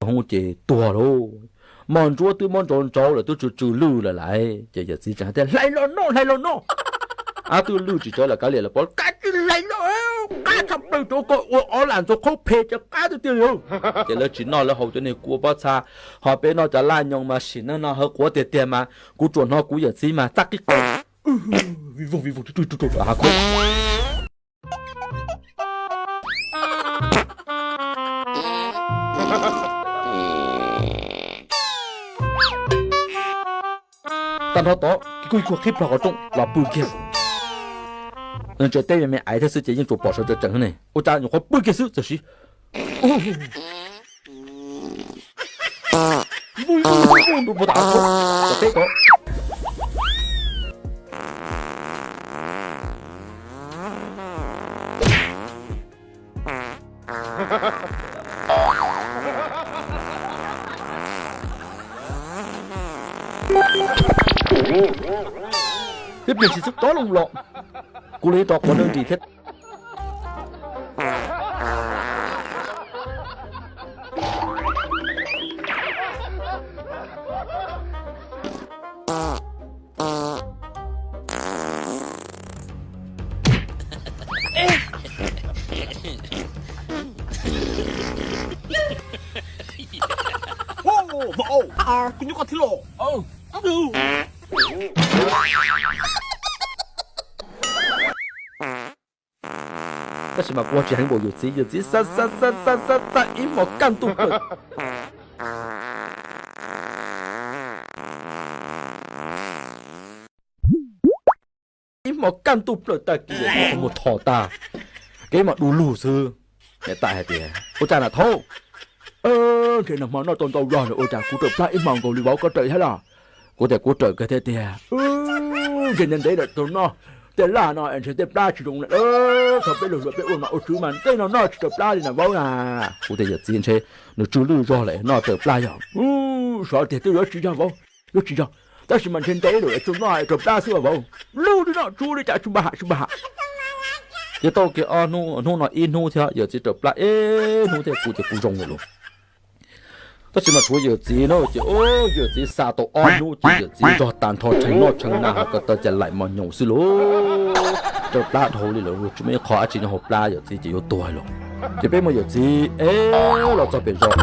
Hoob ces tuag lauj. Mos ntsuab twb muab ntsauv ntsauv lawm, twb tsw tsw lwj lawm lauj. Ces yawm txiv tseem hais tias, hlais los noj, hlais los noj. Ab, twb lwj tsis tsawv lawm, kav liam lawm, pov kav tsij hlais noj, qab tshaj plaws, rau koj ua ob lam ntxuag qhaub phem ces qab tiag tiag li. Ces lawv tsis noj, lawv haus cov niag kua pob txha, ho peb noj cov laj nyoos mas sim neej no hawv quav tiag tiag mas kuv tsuas hnov kuv yawm txiv mas txaj qig qig, vij voog vij voog rau hav khaub. Tag nrho tod kuj ib kuag qhib plho qhov rooj los pw kiag. Nws tseem teb me me aiv thiab xwb ces yeej tsuas pom sawv tsees tsees ne, ua cas nyuam qhuav pw kiag xwb txawm siv. Vij voog vij voog rau puag tom hav khaub, tom teb tod. Peb pliag ntshis xwb rov loo los, kuv los ib rov quav neeb nris thiab. Vauv, kuv nyob koj thiab los. Tab sis mas kuv tsis heev npaum yawm txiv, yawm txiv xa xa xa xa xa xa ib hmos kaj ntuj plaws. Ib hmos kaj ntuj plaws tag kis mus thom tag, kev mas du lug xwb. Niam tais hais tias, ua cas na thaub? Ntshe nag hmo noj tau ntau zog lawm ua cas kuv raws plab ib hmos nkaus li vauv, koj raws thiab los? Kuv tias kuv raws kawg thiab tiag. Ntshe ntev ntev lawm tau noj tej laj no es ntshe tej plab tsis zoo lawm. Thaum peb lug hluas peb ua mas ua tswv mas tej no noj tsis raws plab li na vauv na. Kuv tias yawm txiv ntshe nws tsw lwj zog lawm noj raws plab yog. Xyov tiag, twb yuav tsis yog vauv, yuav tsis yog, tab sis mas ntshe ntev lawm es tsuas noj raws plab xwb vauv. Lub li no tsuav li cas tsis npaj ham, tsis npaj ham. Ces tau kiag ob hnub, hnub no ib hnub thiab yawm txiv raws plab ib hnub thiab kuv ces kuv zoo lawm lauj. Tab sis mas tshuav yawm txiv no ces yawm txiv xa tau ob hnub ces yawm txiv zog tas nrho tshee noj tshee na, ho ko taw cas laim mos nyoos xwb lauj. Raws plab dhau li lawm, tsis muaj ib qho dab tsi nyob hauv plab, yawm txiv ces yuav tuag lawm. Ces peb muab yawm txiv ev los txog pem zos.